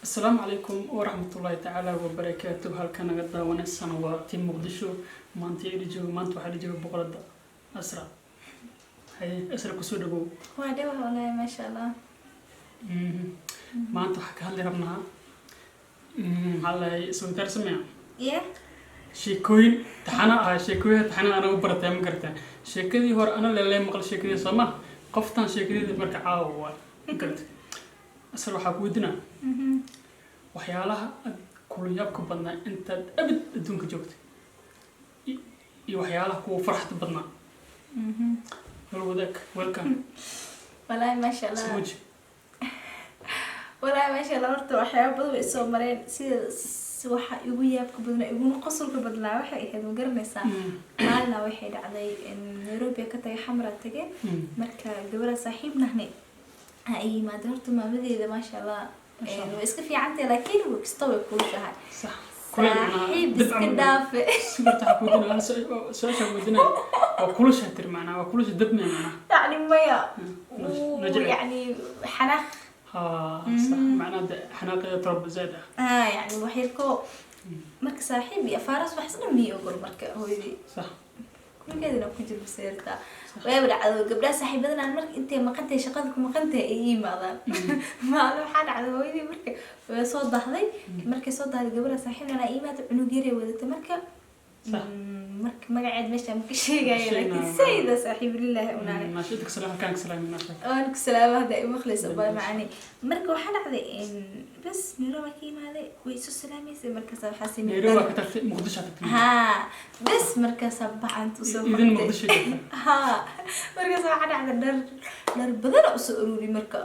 Asalaamu calaykum waraxmatullaahi tacaala wabarakaatu. Halka naga daawanaysaan waa Team Muqdisho. Maanta ila jooga, maanta waxaa la jooga boqorada Asra. Haye Asra, kusoo dhawow. Waa dhawa walahi, maasha Allah. Maanta waxaa ka hadli rabnaa, maxaa lahay, sawitaar sameeya sheekooyin taxana ah, sheekooyin taxana anagu baratay, ma garataa? Sheekadii hore ana lelee maqal sheekadii soo ma qoftan sheekadeeda. Marka caawa waa ma garata Asra, waxaa ku weydiinaa waxyaalaha aad kula yaabka badnaa intaad abid adduunka joogtay iyo waxyaalaha kuwa farxada badnaa. Wal wadaag, welcome. Walahi, maasha Allah. Ismuuji. Walahi, maasha Allah, horta waxyaaba badan way soo mareen. Sida waxa igu yaabka badnaa, iguna qosolka badnaa waxay ahayd, ma garanaysaa, maalina waxay dhacday in Nairobi ka tagay, Xamra tagay. Marka gabadha saaxiib nahnay ha ay yimaadeen. Horta maamadeeda, maasha Allah, Masha Allah. way iska fiicantahay, laakiin way kasta way kulushahay. Sax. Kuleyl macnaha Saaxiib dib iska dhaafe. Horta waxaa ku weydiinaa, su-aasha ku weydiinaya, waa kulusha tiri, macnaha waa kulusha dab miya macnaha? Yani maya. Na jecel. Yani xanaaq. Ha, sax, macnaha de xanaaqeeda toroba zaid ah. Ah, yani waxyarko marka saaxiib iyo afaaras wax isdhan miyay ogol. Marka hooyadii gurigeedana ku jiro seerta waaba dhacdo gabdhaha saaxiibadan aan marka intay maqantahay, shaqada ku maqantahay, ay yimaadaan. Maalin waxaa dhacday hooyadii marka way soo dahday. Markay soo dahday, gabadha saaxiibnan ay yimaado, cunug yaray wadatay marka. Marka magaceed meesha ma ka sheegayo, laakiin Sheegnaa. Sayda saaxiib lillahi unaane. Maasha, inta kasalaam, halkaan kasalaam, maasha. Waan ku salaama hadda i maqlayso baa macani. Marka waxaa dhacday in bas Nairobi ka imaaday, way isu salaamaysay. Markaas waxaa siinay Nairobi waa ka tagtay, Muqdisho tagtay. Haa, bas markaasaa bacant usoo Idin qabtay. Muqdisho joogta. Haa, markaas waxaa dhacday dhar badan oo usoo ururi. Marka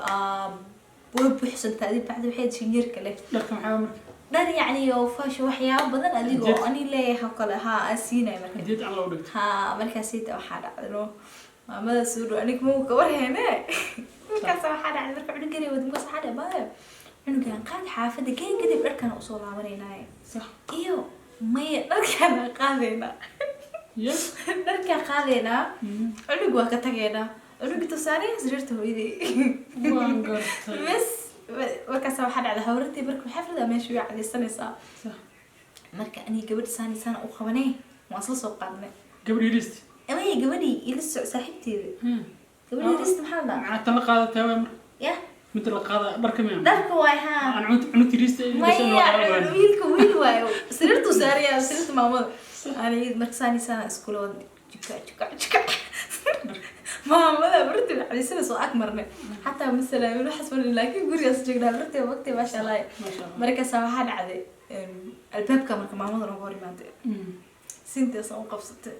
way buuxsantaa adi bacdi waxay shinyeerka leh. Dharka maxaa marka? Dhar yacni oo fashion, waxyaabo badan adigoo Hadiyad. ani leeyahay oo kale haa aan siinay marka. Hadiyad aan loo dhigto. Haa, markaasita waxaa dhacday no maamada soo dhow aniga ma ka warheene. Markaas waxaa dhacday marka cunugan wad, markaas waxaa dhacday, "Baayo, cunugan qaad, xaafadda geen, kadib dharkana usoo laabanaynaye." Iyo maya, dharkaana qaadaynaa. Dharkaa qaadaynaa, cunug waa ka tagaynaa, cunugi tusaale sariirta hooyaday. Waan gartay. Bas markaas waxaa dhacday hawratii marka xaflada meesha way cadaysanaysaa. Marka aniga gabadh saani saana u qabanay, waan isla soo qaadnay. Gabadh yaristi? Amaya, gabadhii ila soc saaxiibteeda, gabadhii yariista maxaa la dhahaa? Macnaa tan la qaadataa waay marka? Ya. Midda la qaada dharka miya? Dharka waay, haa. Aan cunug yariista. Maya, wiilka wiil waayo, sariirtuu saaraya, sariirta maamada. Aniga marka saani saana iskula wadnay, juka juka juka, maamada barti cadaysanaysa oo ag marnay. Xataa ma salaamin, waxaas ma, laakiin gurigaas joognaa barti waqti, maasha Allah. Maasha Allah. Markaasa waxaa dhacday albaabka marka maamada nooga hor imaatay, sintaasaan u qabsatay.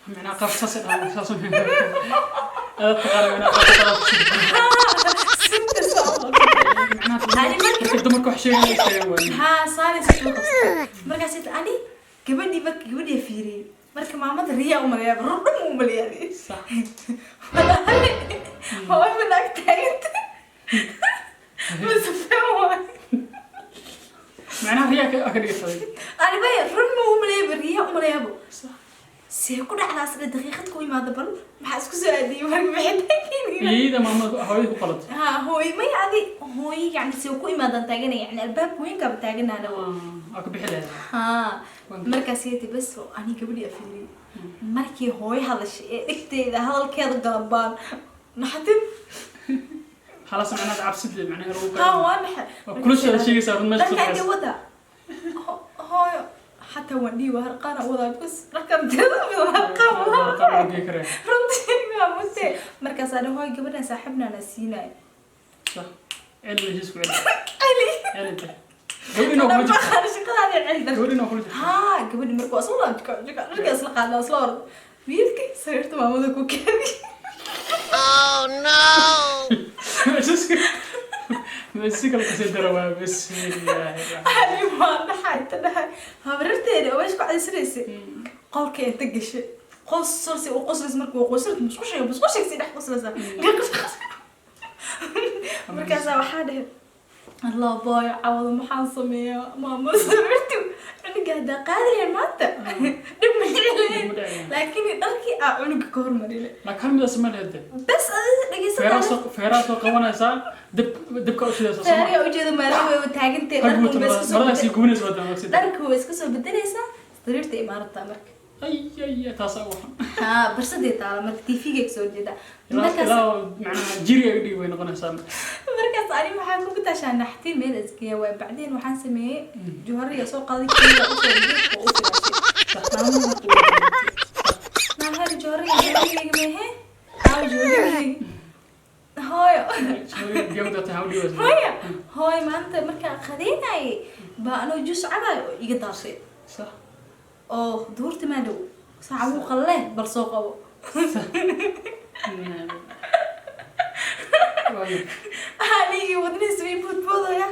Macnaa qaab saas dhahaa, saas aad taqaana, macnaa qaab Sintaasaan u qabsatay. Macnaa Ani marka dumarka wax sheegaya istaagan waay. Haa, saani si u qabsatay. Markaas ani gabadhii, marka gabadhii fiiriyey, marka maamada riyaa u maleeyaa, rur dhan u maleeyaa. Walahi hooyo naag taaganta masafeen waay. Macnaha riyaa ka dhigaysaday. Ani bay run ma u maleeyaba, riyaa u maleeyaabo. See ku dhacdaa sida daqiiqad ku imaada? Bal maxaa isku soo aadiyey marka bixitaankeeni? Iyada maamada hooyada ku qalatay. Ha, hooy may, adi hooyo yani see ku imaadaan taaganay, yani albaabka weynkaaba taaganaana. Waa ka bixi lahayd. Haa, markaas yati bas ani gabadhii afiiriyey. Markii hooyo hadashay ee dhigtayda hadalkeeda galabaan naxatin. Halas, macnaha cabsida macnaha lagu Ha, waa maxay? Waa kulusha sheegaysaa run meesha. Dharka intee wada hooyo, xataa waan dhiiba harqaana wadaa, because dharkan tirada badan harqaan wadaa. Gey karaya. Runtii waa mute. Markaasaa dhan hooyo gabadhan saaxiibnana siinayo. Sax, celi heshiis ku celi. Celi. Celi inta gabadhina kuma jirto. Shaqadaada celi dharka. Gabadhina kula jirto. Haa, gabadhi marka waa isla jika jika, dharka isla qaadna, isla orod, wiilkii sariirta maamada ku kaadi. Oh no! Si kale kasii dara waa bismillaahi. Ani waa dhaxay inta dhaxay habarirteeda oo meesha ku cadaysanaysay, qolka inta gashay, qosolsi u qoslaysa. Marka waa qoslaysa, musqushiga musqushiga sii dhex qoslaysa. Markaasaa waxaa dhahay, "Allah booyo, cawada maxaan sameeyaa? Maama sariirti cunug Cunuga haddaa qaadinayn maanta, dhib ma Dhib ma dhicin, dhicin. laakiin dharkii aa cunuga ka hormarine. Laakiin hal midaas ma leede. Bas adiga dhegeysa. Feeraa soo, feeraa soo qabanaysaa, dib dibka u shidaysaa, soo ma? Feeriya ujeedo maalin way taagantay. Rag Dharka wutu way iska soo maradaas sii gubanaysa wadan waqti. Dharka way iska soo bedelaysaa, sariirta imaarataa marka. Ay ay, taas ugu xun. Haa, barsadee taala marka TV-ga kasoo jeeda. Ilaa Markaas ilaa macnaha jiriga iga dhigi way noqonaysaa. Markaas ani waxaa kugu tashaa naxtin, meel isgeeya waay. Bacdeen waxaan sameeyey, johariya soo qaaday, keliya usoo dhigay oo u filaashay. Maamada marka way dareentay. Nahari johariga, joharigayga mehe, aaw joharigayga, hooyo? Gabadha tahay u dhibaysa. Hooyo, hooyo, maanta markaan qadeynayay baa anoo juus cabayo oo iga daashay oo duurta maa dhow saaca wuu qalle, bal soo qabo. Waayo. Anigii wadnihiis way boodboodaya,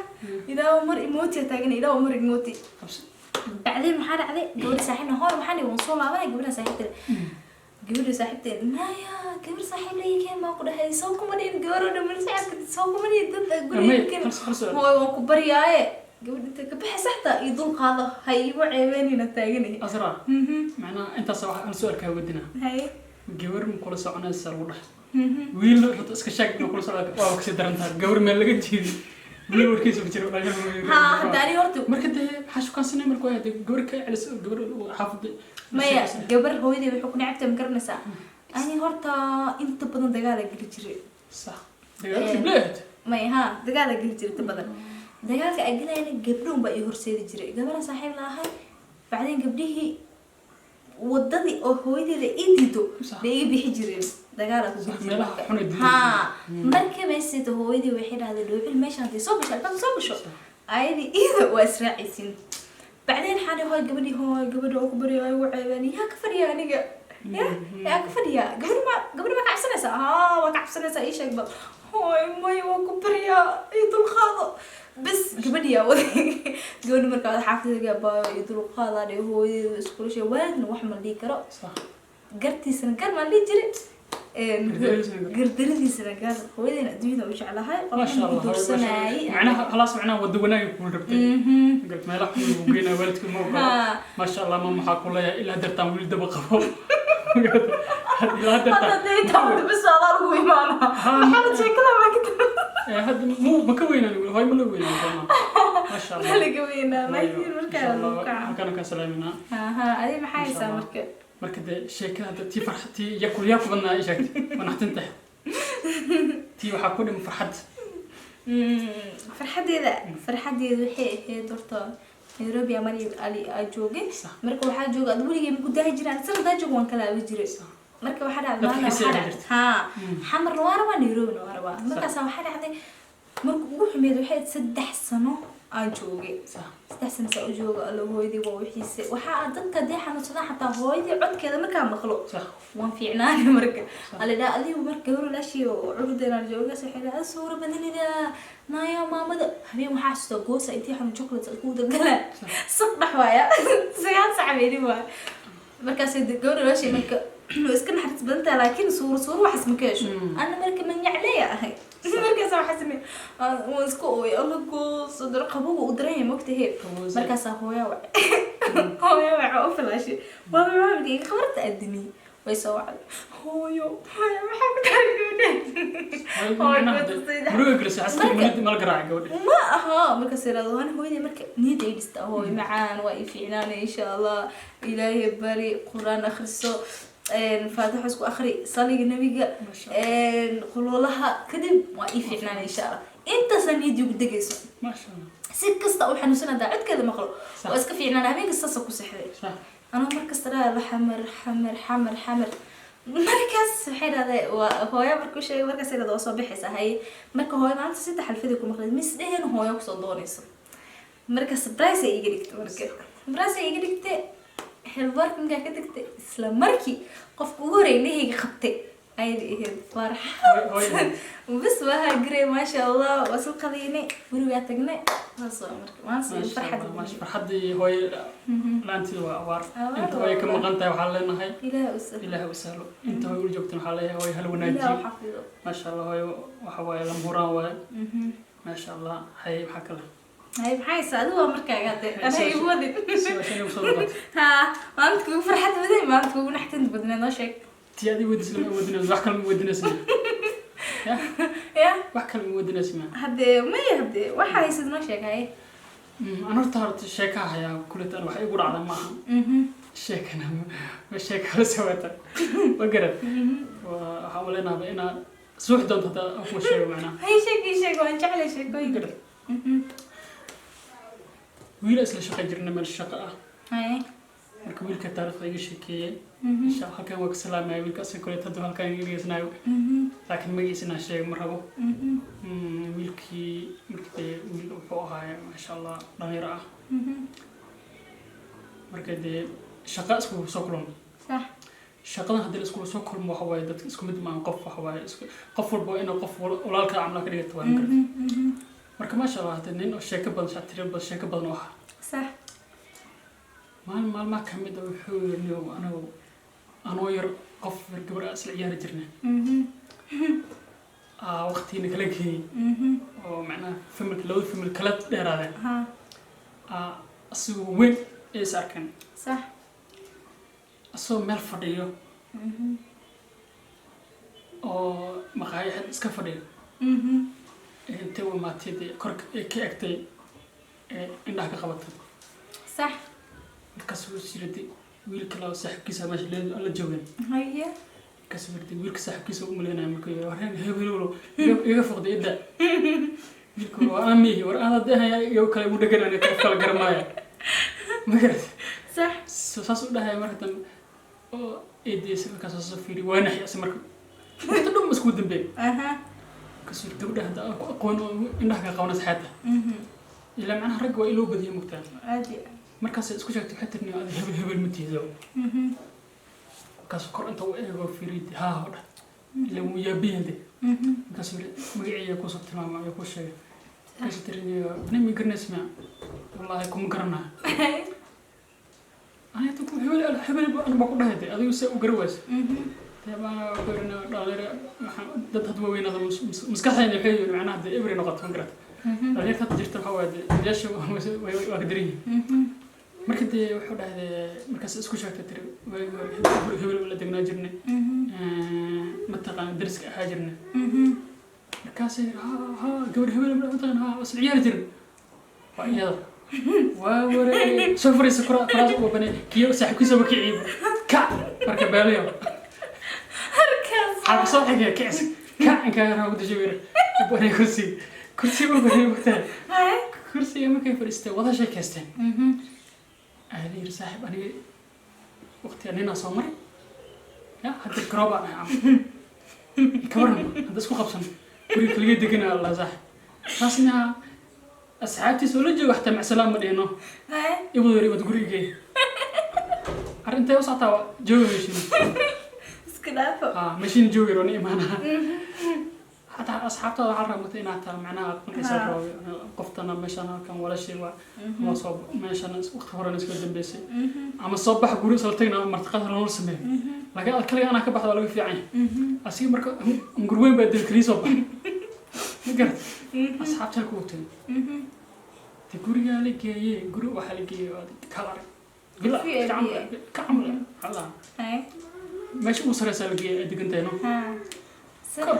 ilaa mar imooti taagan, ilaa mar imooti. Cabsi. Bacdeen maxaa dhacday? Gabadha saaxiibna, hooyo, waxaan dhihi waan soo laabanay. Gabadha saaxiibteed, gabadha saaxiibteed, naya gabar saaxiib la keen baa ku dhahay, soo kuma dhihin gabar oo dhan mana saaxiibka, soo kuma dhihin dad guriga May, keen. hal su'aal. Hooyo, waan ku baryaaye, gabadha inta ka baxay saxta iyo dul qaado, ha iigu ceebeynina taaganay. Asra, macnaha intaas wax hal su'aal kaa wadina. Haye. Gabar ma kula soconaysa lagu dhahay? Wiil horta iska sheeg inuu kula socdo waa kasii daran tahay. Gabar meel laga jiidi, wiil warkiisa ku jiro dhalinyaro. Haa, hadda ani horta Marka dee maxaa shukaansanay marka waa dee gabar ka celiso, gabar xaafadda? Maya, gabar hooyadii waxay ku necabtay, ma garanaysaa? Ani horta inta badan dagaala geli jiray. Sax, dagaal ibleed. May, haa, dagaala geli jiray. Inta badan dagaalka aan gelayna gabdhoon baa ii horseedi jiray. Gabadha saaxiib la ahay, bacdeen gabdhihii wadadii oo hooyadeeda ii diido bay iga bixi jireen, dagaala ku geli jiray. Meelaha Marka. xun ay diidi. Haa, marka meesita hooyadii waxay dhahday, dhoocil meeshaan hadday soo gasho, albaabka soo gasho, ayadii iida waa israacaysiin. Bacdeen waxaan dhahay, hooy, gabadhii, hooy, gabadha oo ku baryaay ugu ceebeen, yaa ka fadhiya aniga, ya yaa ka fadhiya? Gabadhi ma, gabadhi ma ka cabsanaysaa? Haa, waa ka cabsanaysaa, ii sheeg bal. Hooy, may, waa ku baryaa, ii dulqaado bas. Gabadhi yaa waday, gabadhi markaa wada xaafadayga baayo, ii dulqaadaa dhe. Hooyadeedu iskula sheeg, waalidna wax ma dhihi karo. Gartiisana gar maan dhihi jiray. Gardaradiisana gar. Gardaradiisana gar. Hooyadeyna adduunyada u jeclahay. Maasha Qofkan Allah. doorsanayay. Macnaha khalaas, macnaha wada wanaagay kula rabtay. Meelaha xun lagu geynaa waalidka ma ogola. Maasha Allah, ma maxaa ku leeyahay, ilaa dartaan wiil daba qabo ilaa Hadda dartaan. dee taawada bas adaa lagu imaanaa. Maxamed, sheekada ma ka Hadda mu ma ka weynaan weli, hooy ma la weynaan sooma? Maasha Allah. Laga weynaa, laakiin markaa Insha lagu Allah, kaca. halkaan ka salaaminaa. Aha, adi maxaa Insha haysaa Allah. marka? Marka dee sheekada hadda tii farx, tii yakulyaa ku badnaa ii sheegtay, waa naxtintahay. Tii waxaa ku dhima farxad. Farxadeeda waxay ahayd horta Nairobi mari ali aa joogay. Marka waxaa jooga ad weligay ma ku daahi jiraan, sanadaa jooga waan kala aabi jiray. Marka waxaa dhacday Dadka maalin xiiseeya waxaa ma dhacday jirto? Haa, Xamarna waa rabaa, Nairobina waa rabaa. Markaasa waxaa dhacday, marka ugu xumeyd waxay ahayd 3 sano aan joogay. 3 sano saa u jooga, alla hooyadii waa wixiise. Waxaa dadka dee xanuunsadaan, xataa hooyadii codkeeda markaa maqlo waan fiicnaani. Marka alidhaa adigu marka gabar walaashii oo curdeena jooga waxay dhahaa suura badanida naya maamada. Habeen waxaa xasuustaa goosa intii xanuun chocolate isku wada galaan, saq dhex waaya, 9 sac bayni waaya. Markaas gabar walaashii marka way iska naxariis badan tahay, laakiin suuro suuro waxaas ma ka hesho. Ana marka manyacleya ahay. Markaas waxaa samey waan iska ooyay, alla goosa dar qabowga uu daran yahay, mogtahe. Qabowga. Markaasaa hooya wacay, hooya waxa u filaashay waa maamulka iga khabarta aadamiyey, way soo wacday. Hooyo, hooyo, maxaa ku tahay gabadha? Hooyo, Muruga gelisay xaskar. Mala garaacay gabadha? Ma aha. Markaas iraado ana hooyaday marka niyadda ay dhistaa, hooyo macaan, waa ii fiicnaanay insha Allah, Ilaahay bari, Qur-aan akhriso, faatixo isku akhri, saliga Nabiga, Masha qululaha, kadib waa ii fiicnaanay insha Allah. Intaasaa niyaddii ugu degayso. Maasha Allah. Si kasta u xanuunsan hadaa codkeeda maqlo waa iska fiicnaan. Habeenka saasa ku sexday. Anoo markasta dhaha la xamar xamar xamar xamar. Markaas waxay dhahday, waa hooyo markuu sheegay, markaas ay dhahday waa soo baxaysa. Haye, marka hooyo maalinta 3 xalfadii ku maqlay, mis dheheen hooyo kusoo doonayso. Marka surprise ay iga dhigtay, marka surprise ay iga dhigtay, xilbarka markaa ka tagtay, isla markii qofka ugu horreeyay indhahayga qabtay ayada ahayd. Farxad bas waa haagirey, maasha Allah, waa soo qadaynay, gurigaa tagnay, saas waa marka maanta farxad. Farxaddii hooyo laanteeda waa abaar. Abaar. Inta hooyo ka Waa. maqan tahay waxaan leenahay Ilaah u sahlo. Ilaah u sahlo. Inta hooyo ula joogtana waxaa leeyahay hooyo hal Ilaah u wanaajiyo. xafido. Maasha Allah, hooyo waxa waaye lama huraan waaye. Maasha Allah. Hay, maxaa kale? Hay, maxay haysaa adigu? Waa markaaga hadde anaa igu wadin. Su-aasha igu soo noqotay. Ha, maalinta kugu farxad badan, maalinta kugu naxtinta badneed, noo sheeg. Tii adiga weydiis lama weydinayso, wax kale ma weydinaysa ya? Ya. Wax kale ma weydinaysa ma? Haddee maya, haddee waxa haysad noo sheeg, haye. An horta sheeka hayaa kuleta, an wax igu dhacda maaha. Sheekana ma sheeka la sawata ma garad. Waxaan maleynaaba inaad suux doonto hadda aan kuu sheego macnaha. Hay, sheeg, ii sheeg, waan jeclay sheekooyinka. Garad. Wiila isla shaqay jirna meel shaqo ah. Haye. Marka wiilka taariikhda iga sheekeeyey, insha halkan waa ka salaamaya wiilka asaga kuleet hadda halkan iga dhegeysanayo, laakiin magaciisa inaan sheego ma rabo. Wiilkii marka dee wiil wuxuu ahaa, maasha Allah, dhalinyaro ah. Marka dee shaqa iskugu soo kulmay. Shaqadan haddii la iskugu soo kulmo, waxa waaye dadka isku mid maahan. Qof waxa waaye isku qof walba waa inuu qof walaalka camla ka dhigato, waa magarata. Marka maasha Allah, hadee nin oo sheeko badan, shactiro badan, sheeko badan oo ahaa. Maalin maalmaha ka mid a wuxuu yiri, "Niyow, anigu anoo yar qof yar gabar ah isla ciyaari jirnay aa waqtiina kala geeyey oo macnaha familka, labada famil kala dheeraadeen, aa asigoo weyn ay is arkeen, asagoo meel fadhiyo oo maqaayaxad iska fadhiyo, ee intay u imaatay dee korka ay ka egtay ee indhaha ka qabatay. Markaas wuu siraday wiil kale oo saaxiibkiisa meesha la joogeen. Markaas wuu yiri, wiilka saaxiibkiisa u maleynaya markuu yiri, "Wareen hebel iga foqday idda." Wiilka waa aan mihi war aan hadda haya iyo kale igu dhegan, aniga qof kale garamaaya ma garat. Saas u dhahaya. Marka dambe oo eedeysa markaas soo fiiri, waa naxi ase. Marka waqti dhan isku dambeey. Markaasuu yiri, "Gabadha hadda aan ku aqoon oo indhaha ka qabanaysa xeeta ilaa macnaha ragga waa iloo badiyay mugtaa." Markaas isku sheegtay, waxay tiri, "Adi hebel hebel ma tiido." Markaasuu kor inta u eego fiiriyay, haa oo dhah, ilaa wuu yaabiyan de. Markaasuu yiri, magaciiya kusoo tilmaamay, ayaa kuu sheegay. Markaasuu tiri, "Nin ma garanaysa miya? Wallaahi kuma garanaya aniga ku hebel hebel anu baa ku dhahay de, adigu see u garan waysa?" Dee baa ku yiri, dhalinyaro waxaan dad had waaweynada maskaxdayna waxay yiri macnaha dee ebri noqoto, ma garata. Dhalinyarta hadda jirta waxaa waaye dee odayaasha waa ka daran yihiin. Marka dee wuxuu dhahday, markaas isku sheegtay, tiri, "Waagii hore hebel hebel la degnaa jirnay, mataqaana, dariska ahaa jirnay." Markaasay yiri, "Ha ha, gabar hebel mataqaana, ha, isla ciyaari jirnay." Waa iyada, waa wareey, soo fariisa kuraas uga banay kiyo saaxiibkiisa ba kiciiba kac. Marka beelayo Markaas waxaa kusoo xigaya kicis kac inkaa yaraa ugu dashay yiri banay kursi, kursi u banay mugtaa. Kursiga markay fadhiisteen, wada sheekaysteen, ayaa la yiri, "Saaxiib, aniga waqtiga ninaa soo maray ya hadda garoob aan ahay camal, ka waran hadda isku qabsan guriga kaliya deganaa?" Allah, saaxiib, taasna asxaabtiisa oo la jooga xataa macsalaam ma dhihino. Ibad yar ibad gurigee arrintay u socotaa, waa jooga meeshin. Iska dhaafo. Ah, meeshin joogi roona imaanaha. Xataa asxaabtaada waxaa la rabaa inaad taa macnaha qancisa. Rabo qoftana meeshan halkan walashii waa ama soo meeshan waqti horena iska dambeysay ama soo bax guri isla tagna, martiqada loola sameeyo, laakiin aad kaliya anaa ka baxda waa laga fiican yahay. Asiga marka hungur weyn baa dil kaliya soo baxay, ma garat. Asxaabta halka u tagay de, gurigaa la geeyey, guri waxaa la geeyey kala arag villa. VIP. Ka camal waxaa la meesha ugu sareysaa la geeyey ay degan tahay, no. Kor.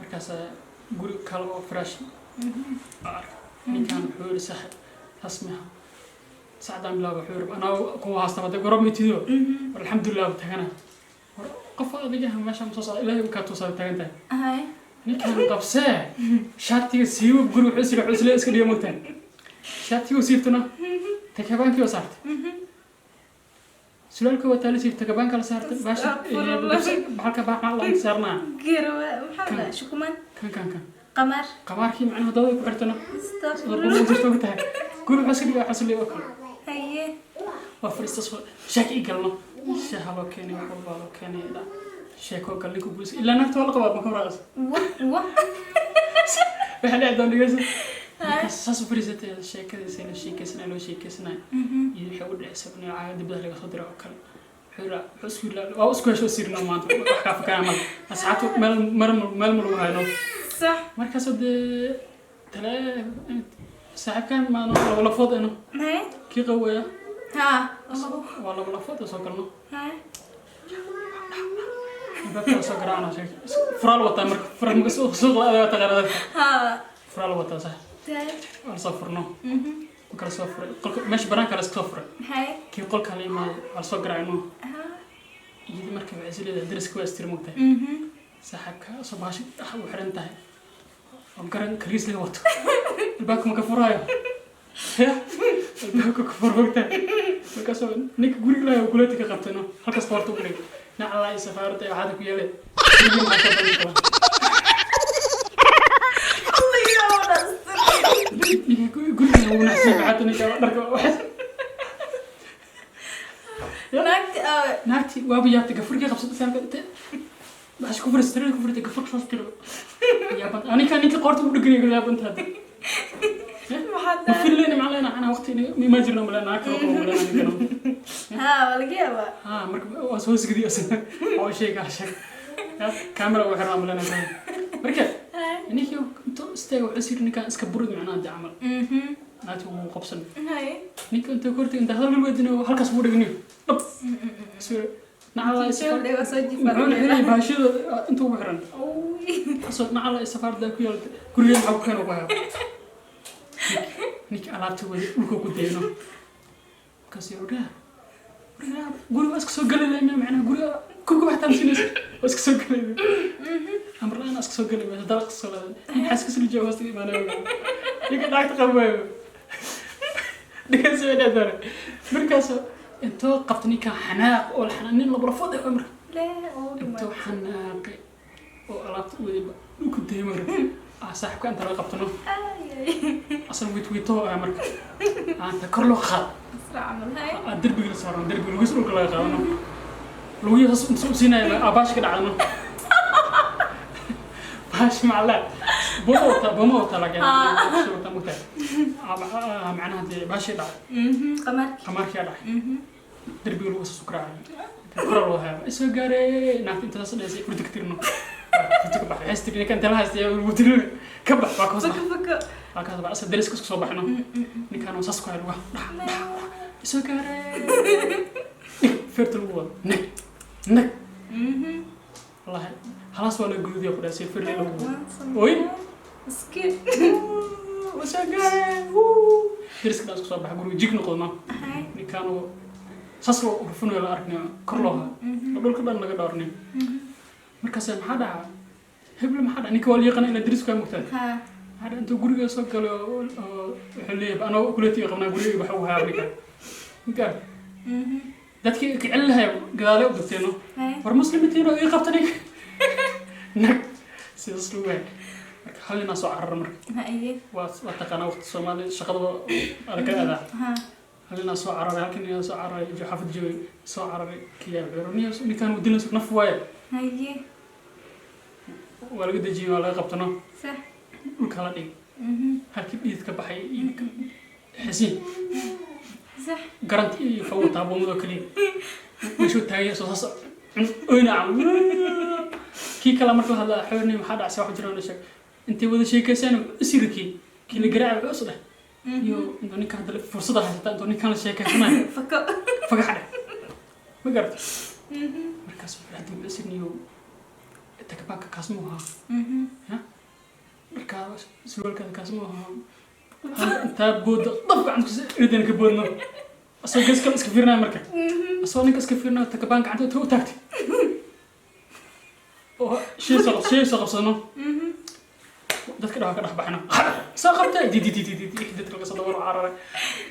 Markaasaa guri kale oo fresh aa arkay. Ninkan wuxuu yiri, "Saaxib, taas miha sacdaan bilaaba." Wuxuu yiri, "Anaa kuwa haastaba de gorob mitido. War alxamdulilah ba tagana, war qof adiga meesha ma soo socda, ilaahay kaa tuusaa taagan tahay." Ninkan qabsee shaatiga siibo, guri wuxuu isla wuxuu isla iska dhiga mogtaan shaatiga siibtana takabaankii oo saartay, sulaalka waa taala siibta, takabaanka la saartay baasha. Astaghfirullah. Baxalka baa maxaa la saarnaa? Garawa maxaa la shukumaan? Kan kan kan. Qamaar. Qamaarkii macnaha dabada ku xirtana. Astaghfirullah. Jirta ogtahay guri wuxuu iska dhigaa xasli oo kale. Waa fadhiista, soo shaaki i galno, shaaha loo keenay, wax walbaa loo keenay, sheeko gal ninka guursa ilaa naagta waa la qabaa, ma ka waraaqas. Wa wa. Waxaa dhici doon dhegeysa. Markaas saas u fadhiisatay, sheekadiisa la sheekeysanay, loo sheekeysanay iyo waxay u dhacaysa caaga dibadda laga soo diray oo kale. Wuxuu yidhi, wuxuu isku yidhi, waa isku hesho sirno maanta wax kaa fakanaya mal asxaabtu meel meel meel ma lagu hayno. Markaasoo dee tale Saaxiibkan maano laba lafood eno. Haye. Kii qawaya. Ha. Waa laba lafood oo soo galno. Haye. Albaabka soo garaacna sheeg. Furaal wataa marka fura marka suuq suuq la adaa taqaanada. Ha. Furaal wataa sax. Haye. Waa la soo furno. Marka la soo furay qolka meesha banaanka la iska soo furay. Haye. Kii qolka la imaaday waa la soo garaacno. Ha. Iyada marka waxay is leedahay dariska waa istiri mogtahay. Saaxiibka soo baashi dhax u xiran tahay. Oo garan kaliis laga wato. Albaabka ma ka furaayo? Ya, albaabka ka fur mogtahay. Markaasoo ninka guriga lahaa uu kuleeti ka qabtay no. Halkaas qoorta ugu dhigay. Naclaa iyo safaaradda iyo waxaad ku yeelay. Guriga maxaa soo bandhigi karaa? Allah yaa dhastir. Ninka guriga wuu nacsan yahay, ninka dharka waxaas. Naagti aawe? Naagtii waaba yaabtay, gafurkii qabsatay saalka intee baxash ku furistay, ku furtay gafurka saas tiro. Yaaban anika ninka qoorta ugu dhegay, yaabanta hadda. Maxaa? Ma fillayna macalena ana waqti ma jirno malena kala qabo malena ninkana. Ha, waa laga yaabaa. Ha, marka waa soo sigdi asna oo sheega sheeg kamera uu xiraa malena. Marka ninkii intuu istaagay wuxuu siri ninkan iska burid macnaha hadda camal. Naagtii wuu qabsan. Haye. Ninka intuu kortay inta hadal weydinayo halkaas buu dhegniyo dhab sir nacala. Soo dhigo soo jifa. Muxuu xiray baashida intuu ugu xiran asoo nacala safaarada ku yeeltay guriga maxaa ku keeno ku hayo ninka alaabta wada dhulka ku dayno. Markaas uu dhaha guriga guriga waa iska soo gali lehna macnaha guriga kuga wax taamsinaysa waa iska soo gali amar la-aan iska soo gali mayso dalaq soo ladan nin xaaska soo jooga hoosta imaanayo ninka dhaagta qabayo dhigan soo dhadara. Markaas intoo qabta ninka xanaaq oo la xanaaq nin laba lafood ah marka. Lee oo dhimay. Intoo xanaaqay oo alaabta waday dhulku dayay marka saaxiibka inta laga qabtano. Ay ay. Asal wiit wiito ah marka inta kor loo qaado. Asra camal haye. Derbiga la saarno, derbiga lugis dhulka laga qaadano, lugihi saas inta u siinaya baash ka dhacdano baash macla boma wata boma wata laakiin baash wata mugtahay macnaha dee baashii dhacay. Qamaarki. Qamaarkii dhacay derbiga lagu saas u garaacay kora loo hayaa isoo gaaray naagta intaas dhaysay furta ka tirno furta ka baxay hees tiri ninka inta la haystay lagu tiri ka bax waa ka hoos Faka faka. Waa ka hoos bax asal dariska isku soo baxno ninkaan oo saas ku hayo lugaha dhax dhax isoo gaaray dhig feerta lagu wado nag nag. Wallahi halaas waa la gududiya ku dhaasay feer lagu wado oy. Miskiin. Isoo gaaray dariska dhan isku soo baxa guriga jig noqdo Haye. ninkaan oo saas loo urfinayo la arknayo kor loo hayo oo dhulka dhan laga dhowrnayo. Markaas maxaa dhaca hebel maxaa dhaca ninka waa la yaqaana ilaa darisku kaa mugtaa. Ha. Maxaa dhaca intuu guriga soo galay oo wuxuu leeyahay anoo kuletiga qabnaa guriga waxa uu hayaa ninka ninka dadkii kicin lahay gadaale u dugteeno. Haye. War muslimiintiin oo ii qabta ninka nag sidaas lagu waayay marka hal ninaa soo carara marka. Haye. Waa taqaanaa waqti Soomaali shaqadaba adag ka aadaa. Ha. Hal ninaa soo cararay halkan ninaa soo cararay jo xaafad joogay soo cararay kiyaa wuxuu yidhi ninkaan uu dilayso naf waaye. Haye. Waa laga dejiyey waa laga qabtano. Sax. Dhulka la dhigay halkii dhiid ka baxay iyo xisiin. Sax. Garanti iyo wuxuu wataa boomado kaliya meeshuu taagay soo saas oyna camal kii kale marka la hadlaa xoorni maxaa dhacay wax jiraan sheeg intay wada sheekaysaan isirkii kii la garaacay wuxuu is dheh iyo intuu ninka hadda fursada haysata intuu ninkan la sheekaysanayo. Fako. Fagax dheh ma garata markaas wuxuu hadda wuxuu isirniyo takabaaka kaas muu ahaa ya dharkaa surwaalkaada kaas muu ahaa intaa booda dab gacanta ridan ka boodno asoo gees kale iska fiirinaya marka asoo ninka iska fiirinayo takabaan gacanta inta u taagtay oo shay soo qabsano dadka dhawa ka dhex baxno soo qabtay di di di di di dadka laga soo dawar cararay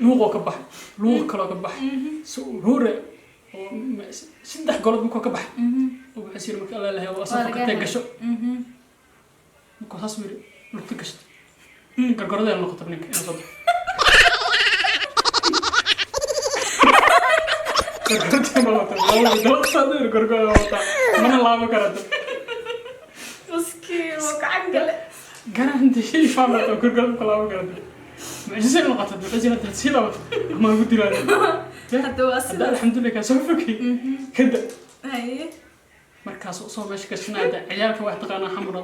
luuqoo ka baxay luuq kaloo ka baxay si ruure oo saddex golood markuu ka baxay oo wuxuu siri marka alla lahay waa soo fakatay gasho markuu saas yiri lugta gashtay gargaradee noqotay ninka inuu soo baxo gargaradee noqotay labada dalaqsadeer gargarada wataa mana laabo karata. Miskiin waa gacan gale. Garanti faamata gargarada ku laabo karata mucjisay noqotay mucjisay hadda sii laabato ama lagu dilaayo. Hadda waa hadda sida. Alxamdulilah kaa soo fogay kada. Haye. Markaas soo meesha gashanaya ciyaalka wax taqaanaa xamar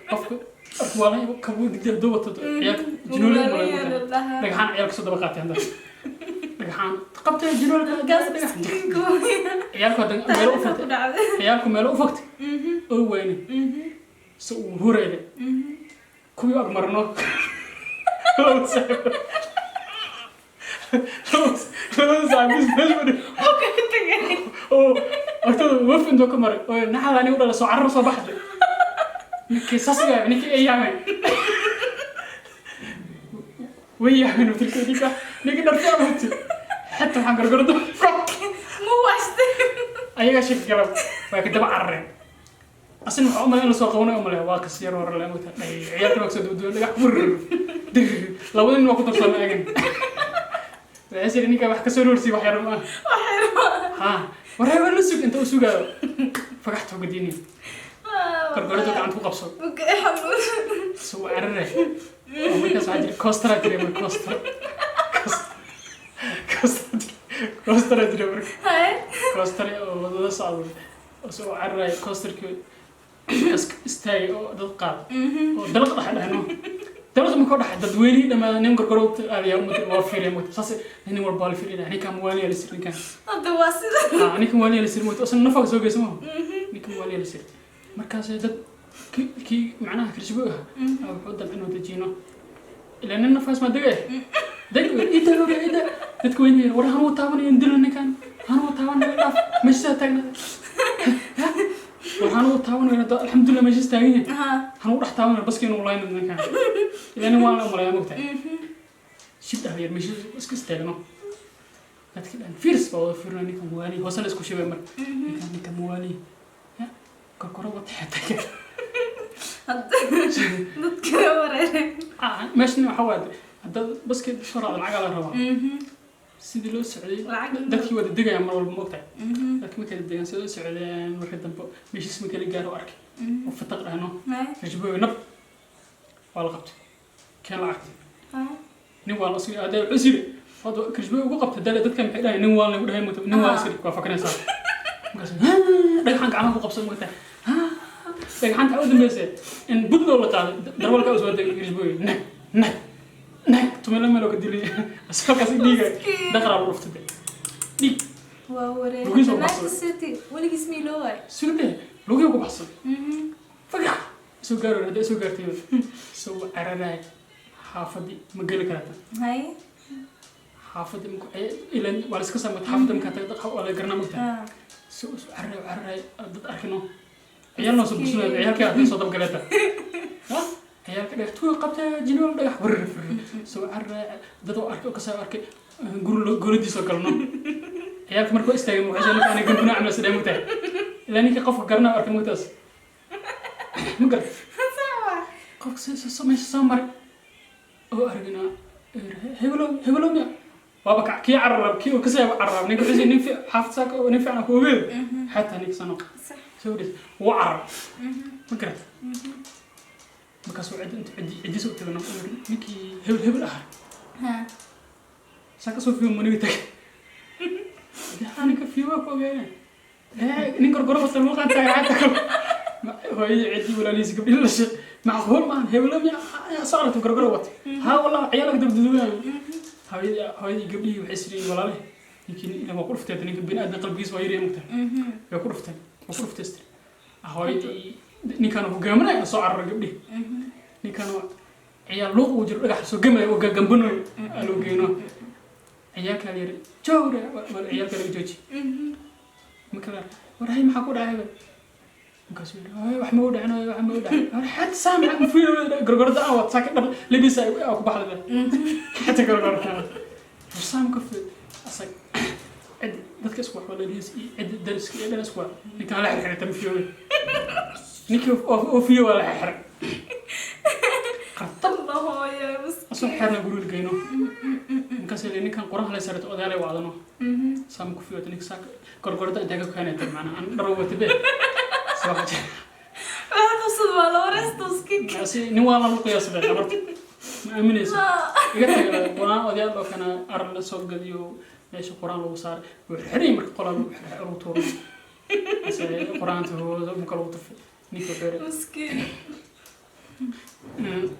qofka arkwaalay kabu gidi haduu wato ciyaalka jinooli malay. Dhahaa? Dhagaxaan ciyaalka soo daba qaatay, hadda dhagaxaan qabtay jirwalka. Halkaas dhagax miskiinku. Ciyaalku hadda meelo u Taariikhda ku fogtay. dhacday. Ciyaalku meelo u fogtay oo weyne si uu hurayda kuwii agmarno, labada saaxiib meesha fadhi. Oo kaga tagay. Oo agtooda waf intuu ka maray oo naxal anigu dhala soo carar soo baxday. Ninkii saas yaabay, ninkii ay yaabeen, way yaabeen tilka ninka dharka awti xataa waxaan gargardo. Ma waashtay? Ayagaa shaki gala, waa ka daba carareen. Asina waxaa umalay in lasoo qabanayo, umalay waa kas yar hore le mogta. Ciyaalkii waa kasoo duuduwan dhagax fur dir, labada nin waa ku darsamay. Agan waxay siri ninka wax kasoo roorsiy wax yar ma ha waree war la sug inta u sugaayo fagaxta uga diini gargarado gacanta ku qabso. Okay, xanuun. Soo carare oo markaas waxaa jira coaster jira marka, coaster jira marka. Hay. Coaster oo wadada socdo oo soo cararaya, coasterkii istaagay oo dad qaad oo dalaq dhexe dhehno, dalaq markuu dhexe dadweynihii dhammaada nin gorgoro aadaya umada waa fiiriya mugta saas nin walba waa la fiiriya. Ninkan waaliya la sir ninkan. Hadda waa sida. Ha, ninkan waaliya la sir mugta, asna nafaga soo geysa maha, ninkan waaliya la sir. Markaas dad kii macnaha kirshibo ah wuxuu damca inuu dejino ilaa nin nafaas ma degay deg ida ida dadka weyn war hanuu taabanayo dilo ninkan, hanuu taabanayo dhaaf meesha taagna, war hanuu taabanayo alxamdulillah meesha taagan yahay. Hanuu dhex taabanayo baski inuu layno ninkan ilaa nin waan la umaleeyaa mogtahay shib dhah yar meesha iska istaagno. Dadka dhan fiirs baa wada fiirinaya ninkan waali hoose la isku shibay marka ninkan waali ya korkoro wata xataa. Hadda dadka wareeray. Meeshan waxaa waaye haddaad baski soo raacdo lacagaa la rabaa. Sidii loo socday dadkii wada degaya mar walba moogtahay dadki markay degaan sidii loo socdeen markii dambe meeshiis markii la gaaro arkay oo fataq dhahno. Rajbooy nab waa la qabtay, keen lacagta. Nin waa la isku hadee wuxuu siri hadda kirishbooy ugu qabtay dale dadka maxay dhahay nin waa lagu dhahay moogtahay nin waa isiri waa fakanaysaa markaas dhagxaan gacmaha ku qabsan moogtahay dhagxaanta u dambeysay in budloo la qaaday darwalka u soo degay kirishbooy nag nag nag tumelo meeloo ka dilay asaalkaas dhiiga dhaqraa lagu dhuftay dhiig. Waa wareer. Lugihiisa ku Naagta baxsaday. City weligiis miiloo waay. Sugde lugihii ku baxsan fagax soo gaaro hadday soo gaartay soo cararaay xaafadii ma geli karata. Hay. Xaafadii marku ilan waa la iska samata xaafadda markaa tagta waa la garanaa mogtahay. Si uu soo cararay cararay dad arkino ciyaal noo soo bursanayo ciyaalkii hadday soo dabgaleeta ciyaalka dhagax tuuga qabta jiniwal dhagax warir soo cararay dad oo arkay oo kasoo arkay guri guradiisoo galno ciyaalka markuu istaagay waxay ninka aniga gambuna camal sidee mogtahay ilaa ninka qofka garanaa arkay mogtaas ma garat qofka meesha soo maray oo argina hebelow hebelow miya waaba kac kii cararab kii uu kasoo cararab ninka wuxuu nin xaafad saaka oo nin fiican ku ogeed xataa ninka sano soo dhis wuu carar ma garat markaasuu cid intu cidiisa u tagano ninkii hebel hebel ahaa saa kasoo fiyo maniga tagay ninka fiyo waa ku ogeene nin gorgoro wata lagu qaan taagay xataa kale hooyadii ciddii walaalihiisa gabdhii la sheeg macquul maahan hebelo miya soo aragto gorgoro wata haa wallah ciyaalka dabduduwaayo hooyadii gabdhihii waxay siriyeen walaale ninkii ila waa ku dhuftay ninka bini aadan qalbigiisa waa yaryahay mugtahay way ku dhufteen waa ku dhuftay istiri hooyadii ninkaan hogaaminaya soo carara gabdhihi ninkaan ciyaal luuq uu jiro dhagax soo gamaya oo gagambanayo aa loo geyno ciyaalkaa la yiri jowre ciyaalka laga jooji marka la war hay maxaa ku dhacay markaasuu yidhi hooyo wax ma u dhicin hooyo wax ma u dhicin war xad saamax mufiir gorgorda aan wad saaka dhar lebisa ku baxday xata gorgorda war saam ka fi asag cid dadka isku wax walaalihiis iyo cid dariska iyo dhan isku wax ninkaan la xirxiray tamfiyowe ninkii oo fiyo waa la xirxiray qartab. Hooyo. Asoo xeerna guriga geyno ninkaas ilaa ninkan quraha la sarto odaalay wacdano saam ku fiyo ninka saaka gorgorda intee ka keenayta macnaa aan dharo wata be soo Waxaa qabsad waa la wareesta miskiinka. Kaasi nin waa lagu qiyaasay habarta ma aaminayso iga taga quraan odayaal oo kana ar la soo gadiyo meesha quraan lagu saaray wuu xirxiray marka qolaa lagu xirxiray lagu tuuray ase quraanta hooda marka lagu tufay ninka wuxuu yidhi Miskiin.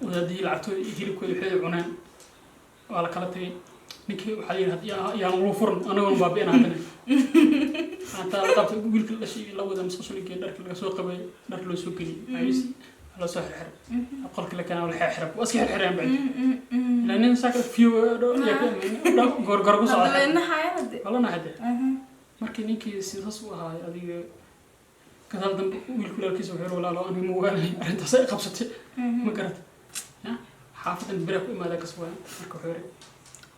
Wadaadihii lacagtooda iyo hilibkooda waxay cuneen. Waa la kala tagay. Ninkii waxaa la yidhi, yaan lagu furan, anagoon baabi'ina. Haddana intaa la qabtay wiilka la dhashay, la wada musqusha, dharka laga soo qabay, dhar loo soo geliyey, ayis loo soo xirxiray, qolka la keenaa, la xirxiray, waa iska xirxireen bacdi, ilaa nin saaka fiyo goorgoor ku socda. Hadda way naxayaan hadde. Waa la naxade. Markii ninkii sidaas u ahaay, adiga gadaal dambe wiilku walaalkiisa wuxuu yiri, "Walaalo, aniga ma ogaanay arrintaas ay qabsatay, ma garata ya xaafadan bere ku imaada kas waaya." Marka wuxuu yiri,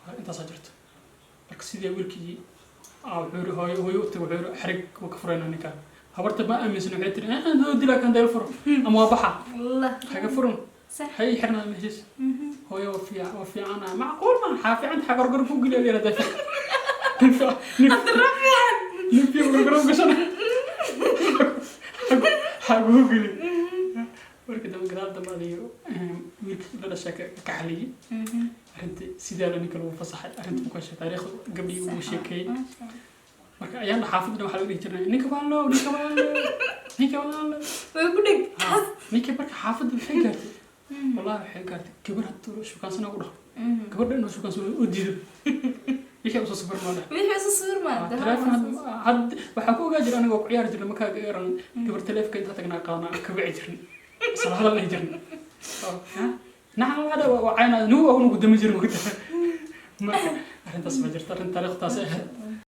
"Waa intaasaa jirto." Marka sidii wiilkii wuxuu yiri, hooyo, hooyo u tagay, wuxuu yiri, "Xarig waa ka furayna ninkaan." Habarta ma aaminsan, waxay tiri, "Eh, dilaa kan deel furo ama waa baxa." Allah. Haga furan. Hay xirnaa meeshiis. Hooyo, waa fiican, waa fiicana, macquul ma xaa fiican, xaa gorgor ku geliya yaradaa, nin fiican, nin fiican gorgor ku gashana xaa kugu geliya. Marka dambe, gadaal dambe, adiga wiilkii la dhashay ka xaliyey arrintii, sidaa la ninka lagu fasaxay. Arrinta ku heshay taariikhda gabdhii ugu sheekeeyey. Marka ayaan xaafadna waxaa lagu dhihi jirnay, "Ninka waa loo, ninka waa loo, ninka waa loo." Way ku dheg. Ninkii marka xaafadda waxay gaartay, wallahi waxay gaartay, gabar hadduu shukaansana ugu dhaho, gabadha inuu shukaansano oo diido, wixii usoo safar maa dheh. Wixii isu sawir maa. Taleefon had waxaa ku ogaa jira, anigoo ku ciyaari jirnay markaa garan gabar, taleefonka inta tagnaa qaadnaa, ka wici jirnay, isla hadal dhihi jirnay, naca waa waa cayna nugu waa unugu dami jirin. Marka arrintaas ma jirta, arrin taariikhtaas ahayd.